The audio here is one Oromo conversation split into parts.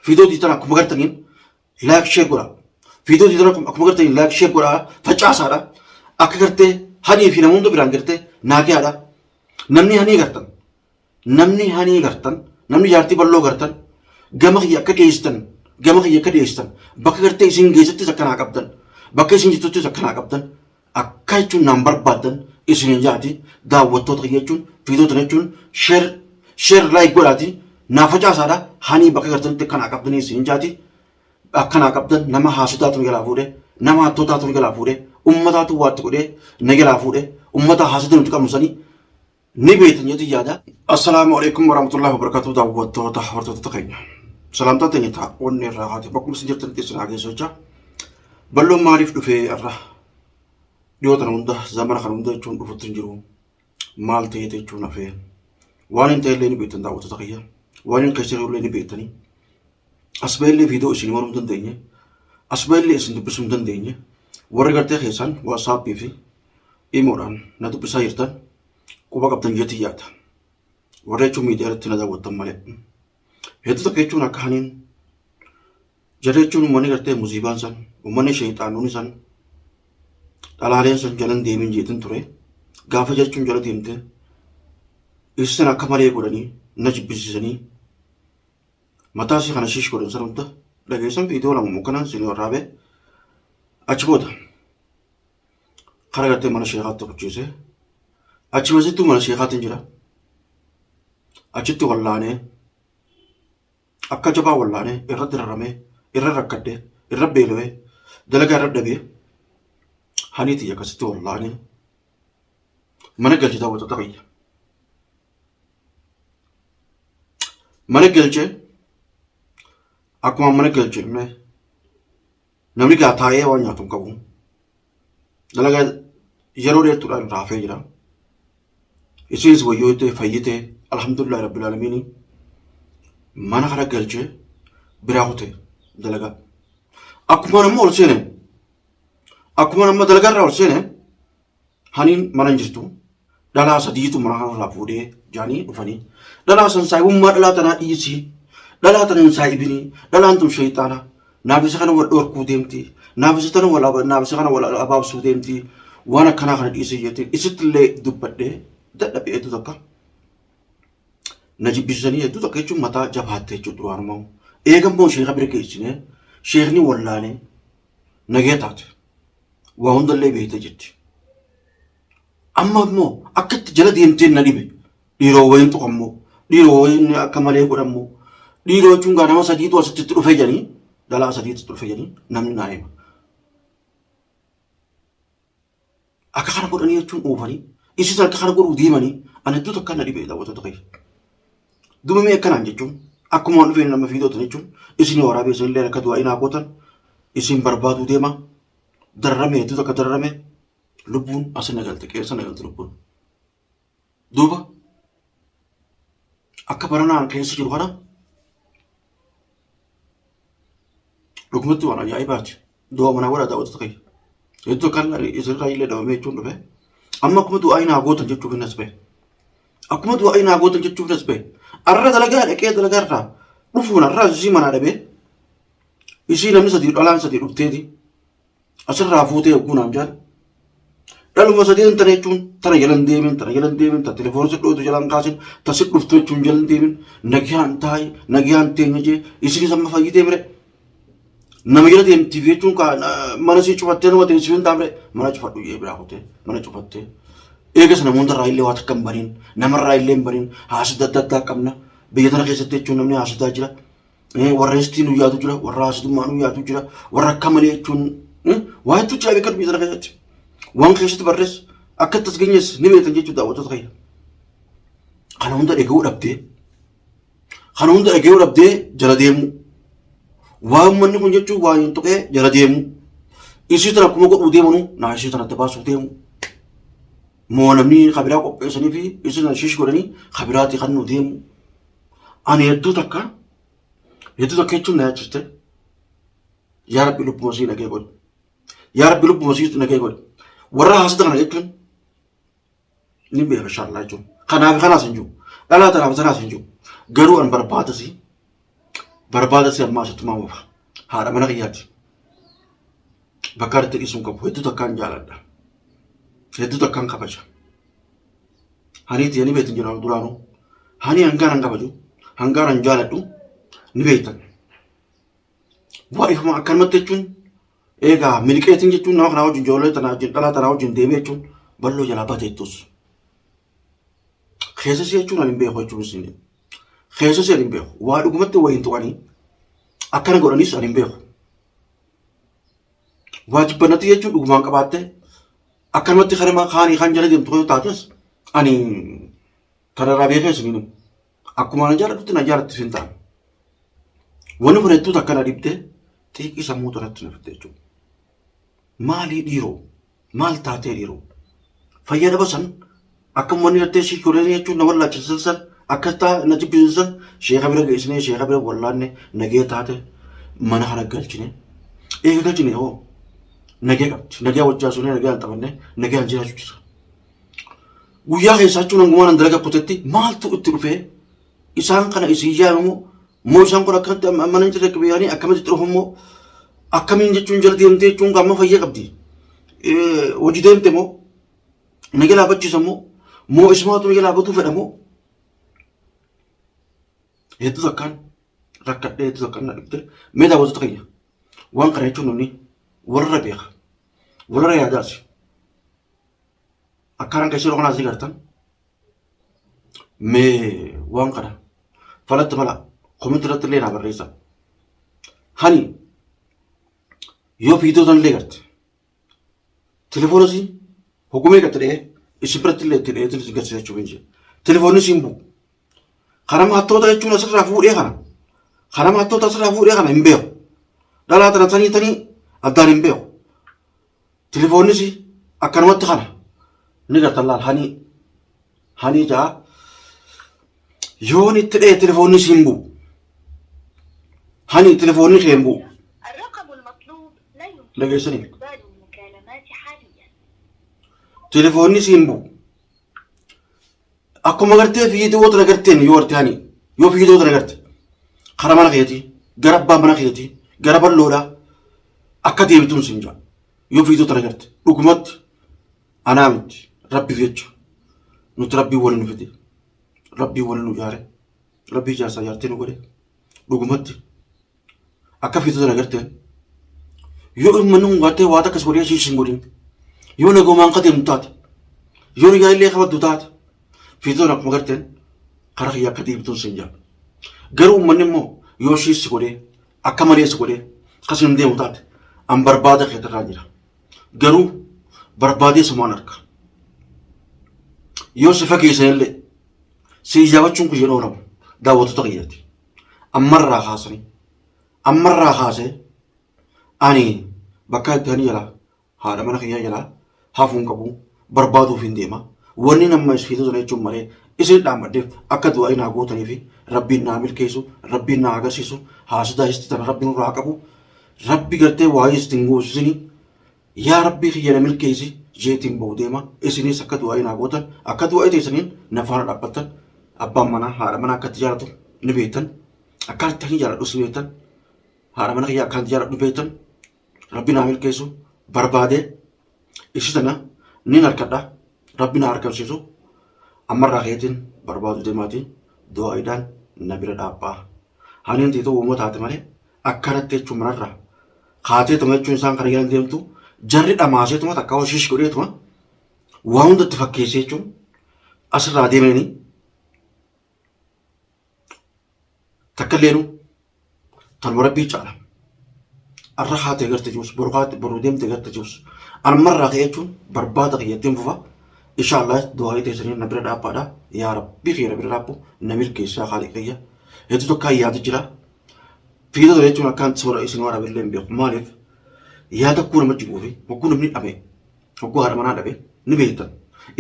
Viidiyoo tana akkuma gartaniin like share godhaa. Viidiyoo tana akkuma gartaniin like share godhaa facaasaadha. Akka gartee hanii fi namoota biraan gartee naagaadha. Namni hanii gartan namni hanii gartan namni jaartii balloo gartan gama kiyya akka dhiyeessitan gama kiyya akka dhiyeessitan bakka gartee isin geessattis akka naa qabdan bakka isin jirtuttis akka naa qabdan akka jechuun naan barbaaddan isinin jaati daawwattoota kiyya jechuun viidiyoo tana jechuun share share like godhaati naa facaasaadha hanii bakka gartanitti akka naa qabdanii isinin jaati akka naa qabdan nama haasutaatu na jalaa fuudhe nama hattootaatu na jalaa fuudhe ummataatu waatti godhee na jalaa fuudhe ummata haasota nuti qabnu sanii ni beektan jedhu yaada. Assalaamu alaikum warahmatullahi wabarakatuh daawwattoota hordoftoota keenya. Salaamtaa teenya ta'a onni irraa haati bakkuma isin jirtanitti isin haa geessu jecha. Balloon maaliif dhufee irra dhiyoo tana hunda zamana kana hunda jechuun dhufutti hin jiru. Maal ta'ee jechuun hafee. Waan hin ta'ellee ni beektan daawwattoota kiyya. Waan hin keessa jirullee ni beektanii. As ba'ellee viidiyoo isin waruu hin dandeenye. As ba'ellee isin dubbisuu hin dandeenye. Warri gartee keessan waatsaappii fi imoodhaan na dubbisaa jirtan quba qabdan jeetii yaada. Warra jechuun miidiyaa irratti na daawwattan malee. Hedduu takka jechuun akka haniin jara jechuun uummanni gartee muziibaan san uummanni sheexaanonni san dhalaaleen san jalan deemin jeetin ture. Gaafa jechuun jala deemte ibsisan akka malee godhanii na jibbisiisanii mataa isii kana shiish godhan san hunda dhageessan viidiyoo lama mukkanaan isin warraabee achi booda kara gartee mana sheekaatti kuchiise achi masittuu mana sheekaatiin jira achitti wallaanee akka jabaa wallaanee irra diraramee irra rakkadhee irra beelawee dalagaa irra dhabee hanii tiyya akkasitti wallaanee mana galche daawwattoota kiyya. Mana galchee akkuma mana galche mee Namni gaa taa'ee waan nyaatu hin qabu. Dalagaa yeroo dheertuudhaan irraa hafee jira. Isinis wayyoo ta'e fayyitee alhamdulillah rabbil aalamiin mana kana galchee biraa kute dalagaa. Akkuma nama ol seeneen akkuma nama dalagaa irraa ol seeneen Haniin mana hin jirtu. Dhalaa sadiitu mana kanarraa fuudhee jaanii dhufanii. Dhalaa san saahibummaa dhalaa tanaa dhiisii. Dhalaa tana hin saahibinii. Dhalaan tun sheeyxaana. Naaf isa kana wal dhorkuu deemti. Naaf isa tana wal naaf isa kana wal abaabsuu deemti. Waan akkanaa kana dhiisii jettee isitti illee dubbadhee dadhabee hedduu takka. Na jibbisiisanii hedduu takka jechuun mataa jabaatte jechuudha duraanumaa. Eega immoo sheeka bira geessinee sheekni wallaanee nagee taate. Waa hundallee beekte jetti. Amma immoo akka itti jala deemteen na dhibe. Dhiiroo wayiin tuqammoo. Dhiiroo wayiin akka malee godhammoo. Dhiiroo jechuun gaa nama sadiitu asitti itti dhufe jedhanii dhalaa sadiitu itti dhufe jedhanii namni naa hima. Akka kana godhanii jechuun oofanii isis akka kana godhuu deemanii ani hedduu takka na dhibe daawwattoota kiyya. Duba mee akkanaan jechuun akkuma waan dhufeen nama fiixootan jechuun isin waraabee isin illee akka du'aa inaa gootan isin barbaaduu deema dararame hedduu takka dararame lubbuun asi na galte qeensa na galte lubbuun. Duuba akka baranaan keessa jiru kana dhugumatti waan ajaa'ibaati. Du'a manaa godhaa daawwattoota kiyya. Hedduu kan isinirraa illee dhabamee jechuun dhufe. Amma akkuma du'aa hin gootan jechuuf hin as bahe. Akkuma du'aa hin gootan jechuuf hin as bahe. Arra dalagaa dhaqee dalagaa irraa dhufuun arra isii manaa dhabee isii namni sadii dhalaan sadii dhufteeti asirraa fuutee hogguu naan jaan. Dhaluma sadeen tana jechuun tana jala hin deemin tana jala hin deemin ta telefoona si dhootu jala hin kaasin ta si dhuftu jechuun jala hin deemin nagayaan taa'i nagayaan teenya jee isinis amma fayyitee mire. Nama jala deemtiif jechuun mana sii cufattee nama teessif hin taamre mana cufadhu jee biraa kutee mana cufattee. Eegas namoota irraa illee waa takka hin baniin namarraa illee hin baniin haasida adda addaa qabna biyya tana keessatti jechuun namni haasidaa jira. Warra histii nu yaadu jira warra haasidummaa nu yaadu jira warra akka malee jechuun waa hedduu jira beekadhu biyya tana keessatti. Waan keessatti barrees akka itti as geenyes ni beektan jechuudha daawwattoota keenya. Kana hunda dhaga'uu dhabdee Kana hunda dhaga'uu dhabdee jala deemuu. Waa uummanni kun jechuun waa hin tuqee jala deemuu. Isii tana akkuma godhuu deemanu naa isii tana adda baasuu deemu. Moo namni kabiraa qopheessanii fi isii tana shiish godhanii kabiraati kan nu deemu. Ani hedduu takka hedduu takka jechuun na yaachiste. Yaa Rabbi lubbuma sii nagee godhi. Yaa Rabbi lubbuma sii nagee godhi. Warra haasata kana jechuun ni beeka inshallah jechuun. Kanaaf kanaas hin jiru. Dhalaa tanaaf tanaas hin jiru. Garuu an barbaadasi Barbaada si ammaa asittumaa mufa. Haadha mana kiyyaati. Bakka irratti dhiisuun qabu. Hedduu takkaan jaaladha. Hedduu takkaan kabaja. Haniiti ani beektan jedhamu duraanuu. Hani hangaan an kabaju, hangaan an jaaladhu ni beektan. Waa ifuma akkanumatti jechuun eegaa miliqeetiin jechuun nama kanaa wajjin ijoollee tanaa wajjin dhalaa tanaa wajjin deemee jechuun balloo jalaa bateettus. Keessasii jechuun ani hin beeku jechuun isin. Keessasii ani hin beeku. Waa dhugumatti wayiin tuqanii akkana godhanis ani hin beeku. Waa jibbannatti jechuun dhugumaan qabaattee akkanumatti kanama kaanii kan jala deemtu yoo taates ani kanarraa beekee isin himu. Akkuma na jaalladhutti na jaalatti isin ta'an. Wanni kun hedduu takka na dhibdee xiiqii sammuu tanatti na fidde jechuudha. Maalii dhiiroo? Maal taatee dhiiroo? Fayyaa dhaba san akka uummanni gartee ishii godhanii jechuun na wallaalchisan san akka taa na jibbisiisan san sheeka bira geessinee sheeka bira wallaanne nagee taate mana kana galchine. Eega galchine hoo nagee qabdi. Nagee wajjaa sunee nagee an taphanne nagee an jiraachuu jira. Guyyaa keessaa jechuun hangumaan an dalaga kutetti maaltu itti dhufee isaan kana isin yaame moo moo isaan kun akkanatti mana hin jirre biyyaanii akkamitti itti dhufu moo akkamiin jechuun jala deemtee jechuun amma fayya qabdi. Hojii deemte moo na jalaa bachiisa moo moo isumaatu na jalaa batuu fedha moo hedduu takkaan rakkadhee hedduu takkaan na dhibde mee daawwattoota kiyya waan kana jechuun namni warra beeka warra yaadaas akkaan keessa yeroo kanaas ni gartan Mee waan kana falatti mala komentii irratti illee naa barreessaa. Hani yoo viidiyoo tan illee garte telefoona siin hogumee garte dhee isin biratti illee itti dheetin isin garsiisa jechuuf hin jiru. Telefoonni siin bu'u. Kana maattoota jechuun asirraa fuudhee kana. Kana maattoota asirraa fuudhee kana hin beeku. Dhalaa tana tanii tanii addaan hin beeku. Telefoonnis akkanumatti kana ni gartan laal hanii hanii ja'a yoon itti dhee telefoonni siin bu'u hani telefoonni kee hin bu'u الرقم المطلوب لا يمكن dhageessanii استقبال المكالمات حاليا. Telefoonni siin bu'u akkuma gartee fiidoo tana garteen yoo garte hani yoo fiidoo tana garte kara mana keetii gara abbaa mana keetii gara balloodhaa akka deebituun siin jaa yoo fiidoo tana garte dhugumatti anaa miti rabbiif jecha nuti rabbii waliin nu fide rabbii waliin nu jaare rabbii jaarsaa jaartii nu godhe dhugumatti akka fiidoo tana garteen yoo uummanni kun gartee waa takkas godhee ishii hin godhin yoo nagumaan ka deemtu taate yoo niyyaa illee qabaddu taate fiidoo tana akkuma garteen karaa kiyya akka deebituun siin jaa garuu uummanni immoo yoo ishii si godhee akka malee si godhee akkas hin deemu taate an barbaada keetirraa jira garuu barbaadee sumaan arka yoo si fageessan illee si ijaabachuun kun yeroo rabu daawwattoota kiyyaati ammarraa kaasanii ammarraa kaasee ani bakka itti hani jalaa haadha mana kiyyaa jalaa hafuun qabu barbaaduuf hin deema wanni nama isfiitu sana jechuun malee isin dhaammadheef akka du'aa naa gootanii fi rabbiin naa milkeessu rabbiin naa agarsiisu haasidaa histi tana rabbiin nurraa qabu rabbi gartee waa'ee istin goosisini yaa rabbii kiyya na milkeessi jeetiin ba'u deema isinis akka du'aa naa gootan akka du'aa teessaniin na faana dhaabbattan abbaan manaa haadha manaa akka itti jaalatu ni beektan akka itti ani jaaladhus ni beektan haadha mana kiyya akka itti jaaladhu ni beektan rabbi naa milkeessu barbaadee isi tana nin harkadha rabbi naa harkamsiisu ammarraa keetiin barbaadu deemaatiin du'aa'iidhaan na bira dhaabbaa haniin tiitoo uuma taate malee akkanatti jechuun manarraa kaateetuma jechuun isaan kana jalan deemtu jarri dhamaaseetuma takka hoshiish godheetuma waa hunda itti fakkeessee jechuun asirraa deemanii takka illeenu tanuma rabbii caala. Arra haatee garte jirus boru haate boru deemte garte jirus armarraa ka'ee jechuun barbaada kiyyattiin fufa. Inshaallah du'aa teessanii na bira dhaabbaadha. Yaa rabbii kiyya na bira dhaabbu na milkeessaa haali kiyya. Hedduu tokko yaadu jira. Fiidota jechuun akkaan soora isin waraabillee hin beeku. Maaliif yaada kuu nama jibuu fi hogguu namni dhabe hogguu haadha manaa dhabe ni beektan.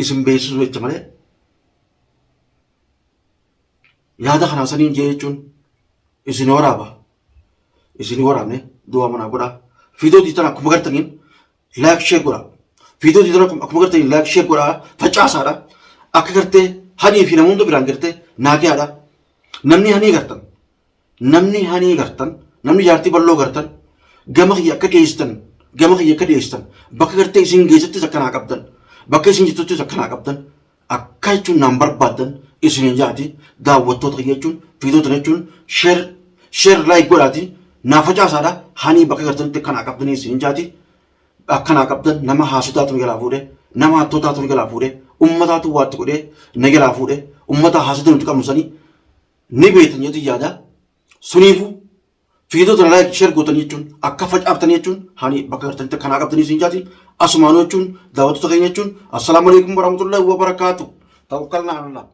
Isin beeksisuu jecha malee yaada kanaa saniin jee jechuun isin waraaba. Isin waraabne du'aa manaa godhaa. Fiidoo diitan akkuma gartaniin laayik sheer godhaa. Fiidoo diitan akkuma gartaniin laayik sheer godhaa facaasaadha. Akka gartee hanii fi namoota biraan gartee naagayaadha. Namni hanii gartan. Namni hanii gartan, namni jaartii balloo gartan, gama kiyya akka dhiyeessitan, gama kiyya akka dhiyeessitan, bakka gartee isin geessattis akka naa qabdan, bakka isin jirtuttis akka naa qabdan, akka jechuun naan barbaaddan isiniin jaati daawwattoota kiyya jechuun fiidoota jechuun share share like godhaati naa facaasaadha hanii bakka gartanitti akka naa qabdanii isiniin jaati akka naa qabdan nama haasutaatu na jalaa fuudhe nama hattootaatu na jalaa fuudhe ummataatu waatti godhee na jalaa fuudhe ummata haasuta nuti qabnu sanii ni beektan jeetiin yaada. Suniifuu viidiyoo tana like share gootan jechuun akka facaaftan jechuun hani bakka gartanitti akkanaa qabdanii isin jaati asumaanuu jechuun daawwattoota keenya jechuun assalaamu alaikum warahmatullahi wabarakaatu tawakkalnaa alallah.